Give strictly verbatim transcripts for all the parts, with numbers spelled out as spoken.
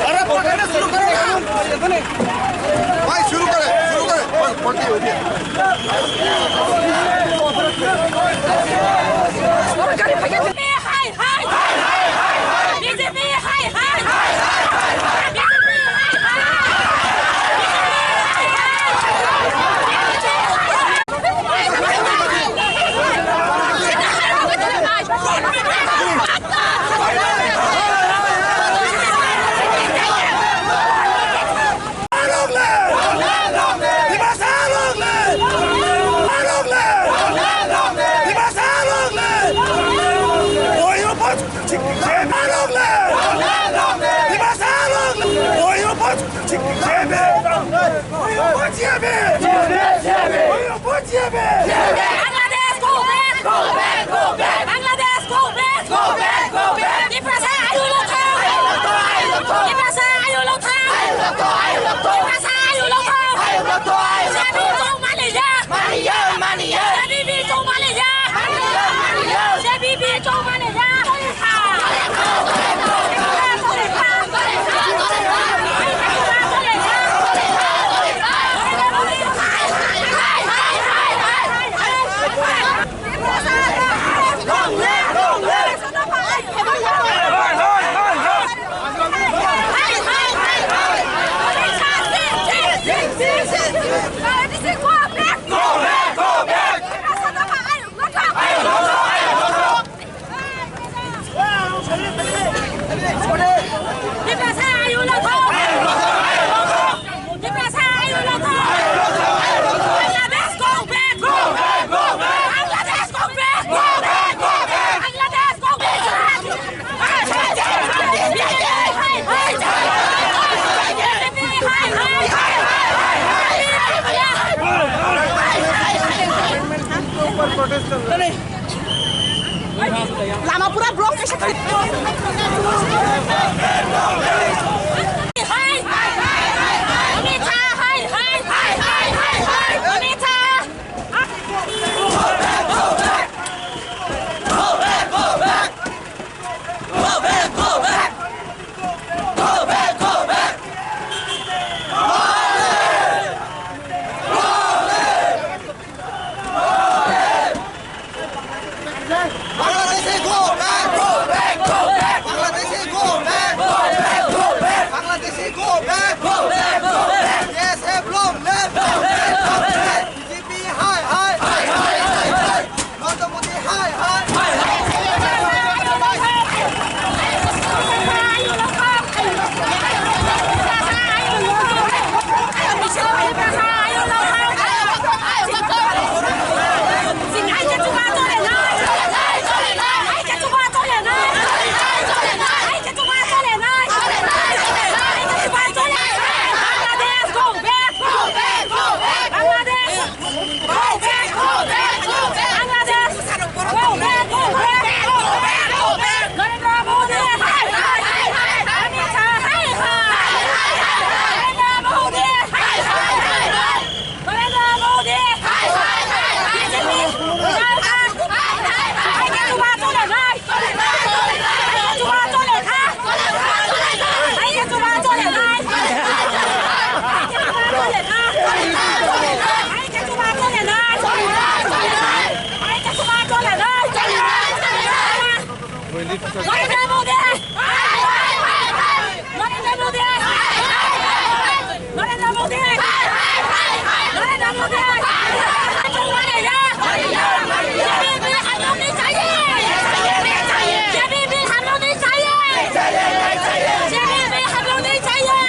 अरे पकड़ना शुरू करो। भाई शुरू करे, शुरू करे। पलटी हो गया। हाय हाय। बीजेपी हाय हाय। बीजेपी हाय हाय। Bangladesh, go back! Go back, go back! Bangladesh, go back! Go back, go back! Tiprasa ayu lokthang! Tiprasa ayu lokthang! Tiprasa ayu lokthang! Sebi tong maliya! Maliya, maliya! Sebi bi tong maliya! Maliya, maliya! Sebi bi tong maliya! Lama pura block kaisa khai. Bangladeshi go back, go back, go back. Bangladeshi go back, go back, go back. Bangladeshi go back, go back, go back. B S F long live, long live, long live. B J P hai hai, hai hai, hai hai. Narendra Modi hai hai. Narendra Modi! Narendra Modi! Narendra Modi! जेबीबी हम लोग नहीं चाहिए! जेबीबी हम लोग नहीं चाहिए! जेबीबी हम लोग नहीं चाहिए!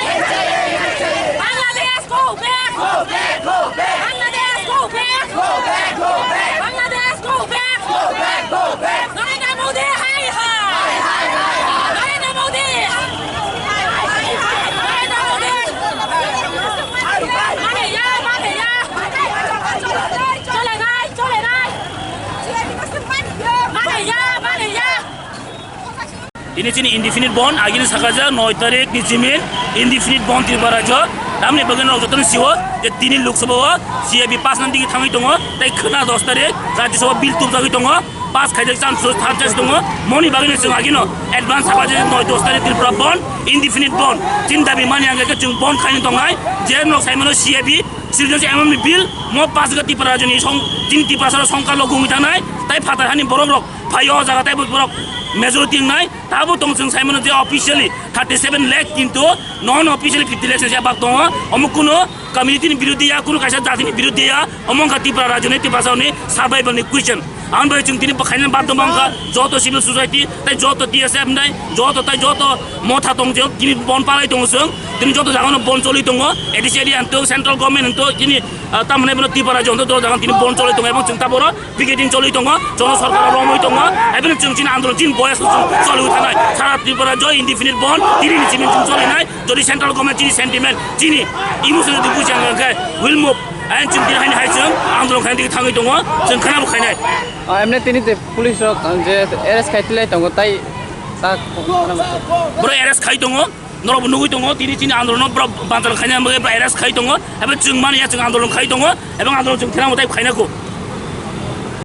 Bangladesh go back! Go back, go back! Bangladesh go back! Go back, go back! Bangladesh go back! Go back, go back! Narendra Modi hai hai! Hai hai hai hai! Narendra Modi! Narendra Modi! Mane ya, mane ya! Chole nai, chole nai! Mane ya, mane ya! Tini chini indefinite bond, agini sakajak noi tarik ni jimin indefinite bond Tripura rajyo. Tamni bagwi norok jotono sio je tini Lok Sabha o C A B pass nang digi thangwi tongo, tei khwna dos tarik Rajya Sabha bill tubjagwi tongo, pass khaijak chance, chance tongo, moni bagwi no chwng agino advance saka je noi dos tarik Tripura bond, indefinite bond, chini dabi mani ang khe chwng bond khaini tongnai, je norok sai mano C A B, Citizenship Amendment Bill, mo pass ga Tripura rajyoni song, chini Tripura sara songkar lo gungwi thanai, tei phatar hani borok rok phaio o jaga tei borok majority wngnai, tabo tong chwng sai mano je officially thirty seven lakh kintu non officially fifty lakh se bak tongo, omo kuno community ni biruddhi ya, kuno kaisa jati ni biruddhi ya, omo wngkha Tripura rajyoni, Tripura saoni survival ni question. Ang bai chwng tini bwkhaina badhyo wngkha, joto civil society tei joto T S F nai, joto tei joto motha tong je, tini bond palai tongo chwng, tini joto jaga no bond choli tongo, A D C area hwnto, central government hwnto, tini, ah, tamni bono Tripura rajyo hwnto, joto jaga tini bond choli tongo, ebong chwng taboro picketing choli tongo, jono sorkar romwi tongo, eboni chwng chini andolon chini boyas chwng choli thanai, sara Tripura rajyo indefinite bond, tini ni chini chwng choli nai, jodi central government chini sentiment, chini emotion jodi buji ang khe will move, and chwng tini haini hai chwng andolon khaina digi thangwi tongo, chwng khana bo khainai. Ah, emne tini je police rok, ah, je arrest khai tilai tongo, tai ta Boro arrest khai tongo, norok bo nugwi tongo, tini chini andolon no boro banchal khaina bagwi boro arrest khai tongo, ebo chwng mani ya chwng andolon khai tongo, ebo andolon chwng therang tai khaina kho.